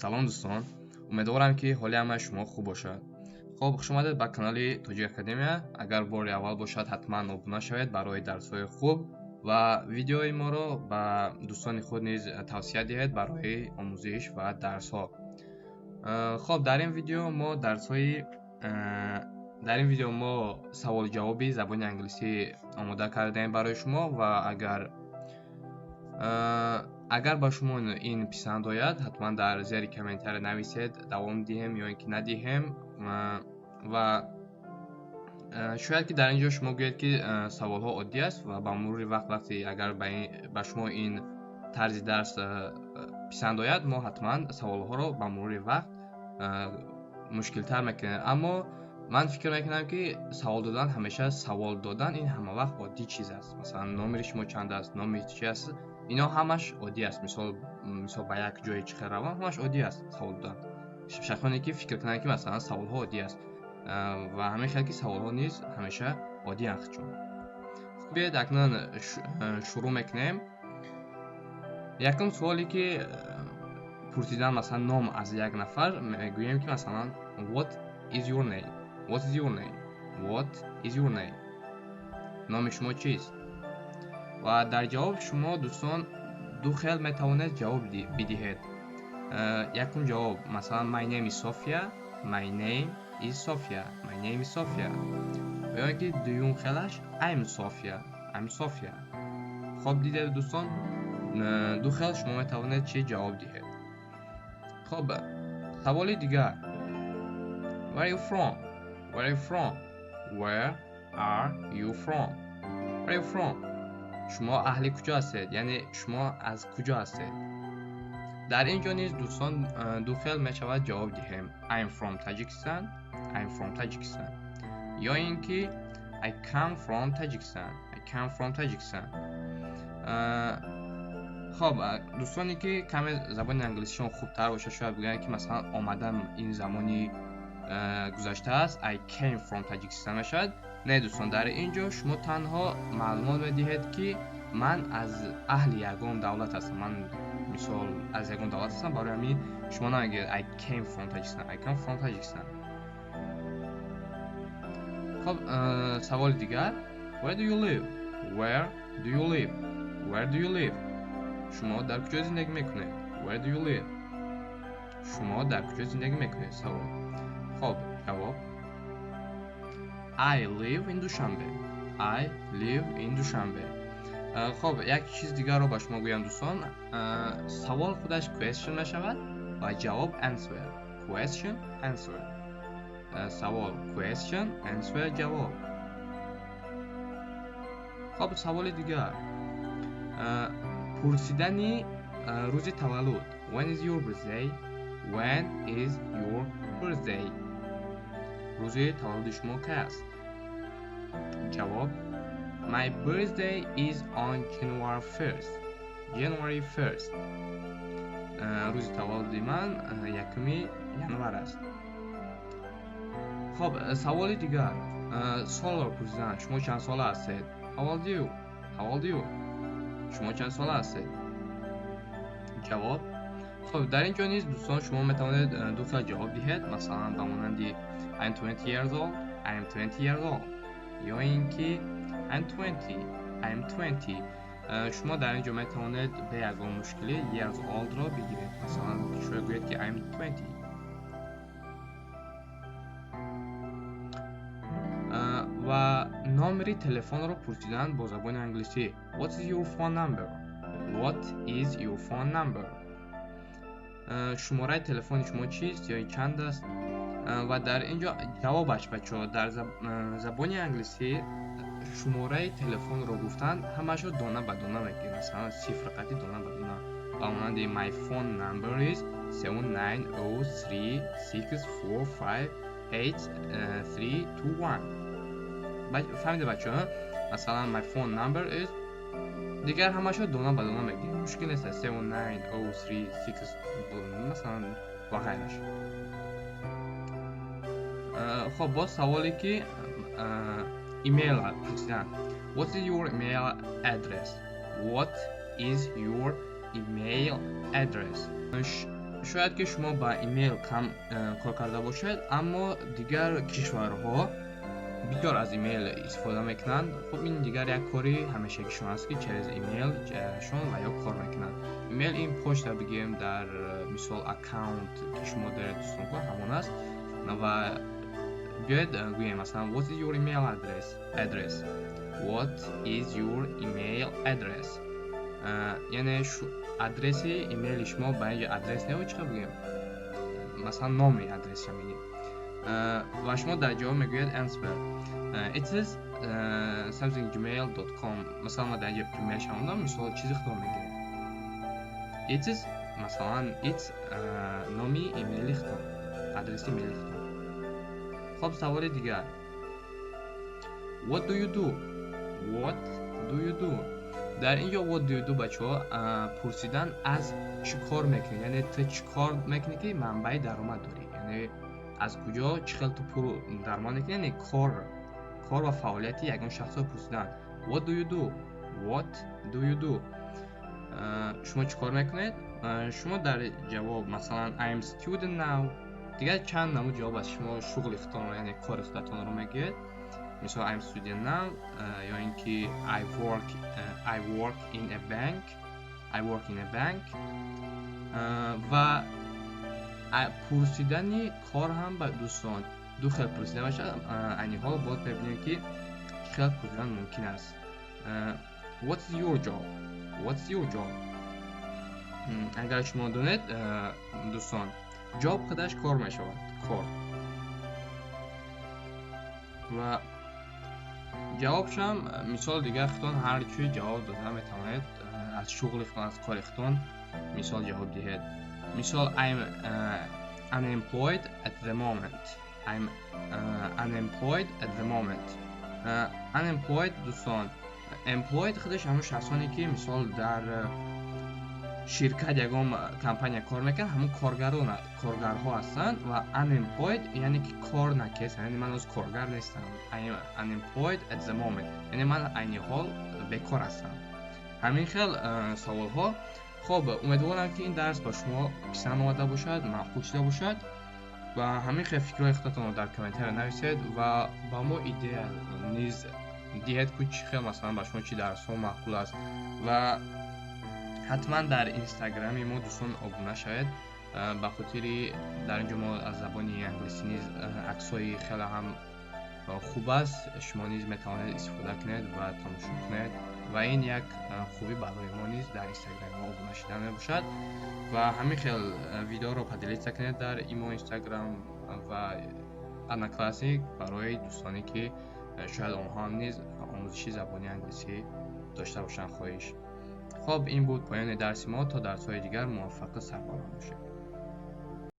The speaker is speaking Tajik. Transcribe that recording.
Салом, дӯстон! Умедворам, ки ҳоли ҳамаи шумо хуб бошад. Хоб, хушомадед ба канали Тоҷик Академия. Агар бори аввал бошад, ҳатман обуна шавед барои дарсҳои хуб ва видеои моро ба дӯстони худ низ тавсия диҳед барои омӯзиш ва дарсҳо. Хоб, дар ин видео мо саволҷавоби забони англисӣ омода кардаем барои шумо ва агар ба шумо ин писанд ояд, ҳатман дар зери комментария нависед, давом диҳем ё ин ки надиҳем. Ва шояд ки дар ин ҷо шумо гӯед, ки саволҳо оддӣ аст ва ба мурури вақт, вақте агар ба шумо ин тарзи дарс писанд ояд, мо ҳатман саволҳоро ба мурури вақт мушкилтар мекунем. Аммо ман фикр мекунам, ки савол додан, ҳамеша савол додан ин ҳама вақт оддӣ чиз аст. Масалан, номери шумо чанд аст, номи чи аст, ино ҳамаш оддӣ аст. Мисол, ба як ҷое чӣ хел равам, ҳамаш оддӣ аст савол додан. Шахсоне ки фикр кунанд, ки масалан саволҳо оддӣ аст, ва ҳамин хел ки саволҳо низ ҳамеша оддианд. Чун биёед, акнун шурӯъ мекунем. Якум суоле ки пурсидан, масалан, ном аз як нафар, мегӯем ки масалан: "What is your name? What is your name? What is your name?" Номи шумо чист? Ва дар ҷавоб шумо, дӯстон, ду хел метавонед ҷавоб бидиҳед. Якум ҷавоб, масалан: "My name is Sophia. My name is Sophia. My name is Sophia." Ё ин ки дуюм хелаш: "I'm Sophia. I'm Sophia." Хоб, дидед, дӯстон, ду хел шумо метавонед чӣ ҷавоб диҳед. Хоб, саволи дигар: "Where are you from? Where are you from? Where are you from? Where are you from?" Шумо аҳли куҷо ҳастед, яъне шумо аз куҷо ҳастед? Дар ин ҷо низ, дӯстон, ду хел мешавад ҷавоб диҳем: "I'm from Tajikistan. I'm from Tajikistan" ё ин ки "I come from Tajikistan. I come from Tajikistan." Хоб, дӯстоне ки каме забони англисишон хубтар бошад, шояд бигӯянд, ки масалан омадан ин замони гузашта аст, "I came from Tajikistan" мешавад. Не, дӯстон, дар ин ҷо шумо танҳо маълумот медиҳед, ки ман аз аҳли ягон давлат ҳастам, ман, мисол, аз ягон давлат ҳастам. Барои ҳамин шумо намегӯед "I came from Tajikistan", "I come from Tajikistan". Хоб, саволи дигар: "Where do you live? Where do you live? Where do you live?" Шумо дар куҷо зиндагӣ мекунед? Where do you live? Шумо дар куҷо зиндагӣ мекунед? Савол. Хоб, ҷавоб: "I live in Dushanbe. I live in Dushanbe." Хоб, як чиз дигарро ба шумо гӯям, дӯстон. Савол худаш question мешавад ва ҷавоб answer. Question, answer. Савол question, answer ҷавоб. Хоб, саволи дигар: пурсидани рӯзи таваллуд. When is your birthday? When is your birthday? Рӯзи таваллуди шумо кай аст? Ҷавоб: "My birthday is on January 1st. January 1st." Рӯзи таваллуди ман 1-уми январ аст. Хоб, саволи дигар: солро пурсидан. Шумо чанд сола ҳастед? How old you? How old you? Шумо чанд сола ҳастед? Ҷавоб. Хоб, дар ин ҷо низ, дӯстон, шумо метавонед ду хел ҷавоб диҳед, масалан, ба монанди "I'm 20 years old. I'm 20 years old" ё ин ки "I'm 20. I'm 20." Шумо дар ин ҷо метавонед бе ягон мушкилӣ years old ро бигиред. Масалан, шояд гӯед, ки "I'm 20". Ва номери телефонро пурсидан бо забони англисӣ: "What is your phone number? What is your phone number?" Шумораи телефони шумо чист ё чанд аст? Ва дар ин ҷо ҷавобаш, бачаҳо, дар забони англисӣ шумораи телефонро гуфтан ҳамаашро дона ба дона мегӯем, масалан, сифр қати дона ба дона, ба монанди "My phone number is 79036458 321." Фаҳмида, бачаҳо? Масалан, "My phone number is", дигар ҳамаашро дона ба дона мегӯем, мушкил нест, 79036, масалан, ва ғайраш. Хоб, боз саволе ки имейл пурсидан: "What is your email address? What is your email address?" Шояд ки шумо ба имейл кам кор карда бошед, аммо дигар кишварҳо бисёр аз имейл истифода мекунанд. Хуб, ин дигар як кори ҳамешагишон аст, ки через имейл шон ва ё кор мекунанд. Имейл ин почта бигӯем, дар мисол аккаунт ки шумо доред, дӯстонко, ҳамон аст. Ва биёед гӯем, масалан, "What is your email address?" "What is your email address?" Яъне адреси имейли шумо. Ба инҷо адрес не, чӣ бигӯем, масалан, номи адресша мегӯем ва шумо дар ҷавоб мегӯед answer: "It is something gmail.com." Масалан, ма дар инҷо пример шавондам, мисол чизи худо мегирем. It is, масалан, it's номи имейли худо, адреси имейли худо. Хоб, саволи дигар: "What do you do?" "What do you do?" Дар ин ҷо "what do you do", бачаҳо, пурсидан аз чӣ кор мекунӣ, яъне ту чӣ кор мекунӣ, ки манбаи даромад дорӣ, яъне аз куҷо, чӣ хел ту пул даромад мекунӣ, яъне кор ва фаъолияти ягон шахсро пурсидан. "What do you do?" "What do you do?" Шумо чӣ кор мекунед? Шумо дар ҷавоб, масалан, "I'm student now." Дигар чанд намуд ҷавоб аст. Шумо шуғли худтонро, яъне кори худатонро мегӯед, мисол, "I'm student now" ё ин ки "I work in a bank", "I work in a bank." Ва пурсидани кор ҳам ба дӯстон ду хел пурсида мешавад. Айни ҳол боз мебинем, ки чӣ хел пурсидан мумкин аст. "What's your job?" "What's your job?" Агар шумо донед, дӯстон, job худаш кор мешавад, кор. Ва ҷавобшам, мисол, дигар худтон ҳар чӣ ҷавоб дода метавонед, аз шуғли худтон, аз кори худтон мисол ҷавоб диҳед. Мисол, "I'm unemployed at the moment." "I'm unemployed at the moment." Unemployed, дӯстон, employed худаш ҳамон шахсоне, ки мисол дар ширкат, ягон компания кор мекунанд, ҳамон коргарон, коргарҳо ҳастанд. Ва unemployed яъне ки кор накест, яъне ман ҳоз коргар нестам. "I'm unemployed at the moment" яъне ман айни ҳол бекор ҳастам. Ҳамин хел саволҳо. Хоб, умедворам, ки ин дарс ба шумо писанд омада бошад, маъқул шуда бошад. Ва ҳамин хел фикрҳои худатонро дар комментария нависед ва ба мо идея низ диҳед, ку чӣ хел, масалан, ба шумо чӣ дарсҳо маъқул аст. Ва ҳатман дар инстаграми мо, дӯстон, обуна шавед, ба хотири дар ин ҷо мо аз забони англисӣ низ аксҳои хеле ҳам хуб аст, шумо низ метавонед истифода кунед ва тамошо кунед. Ва ин як хубӣ барои мо низ дар инстаграми мо обуна шудан мебошад. Ва ҳамин хел видеоро поделиться кунед дар имо, инстаграм ва Одноклассник барои дӯстоне, ки шояд онҳо ҳам низ омӯзиши забони англисӣ дошта бошанд хоҳиш. Хоб, ин буд поёни дарси мо. То дарсҳои дигар муваффақу сарбаланд бошед.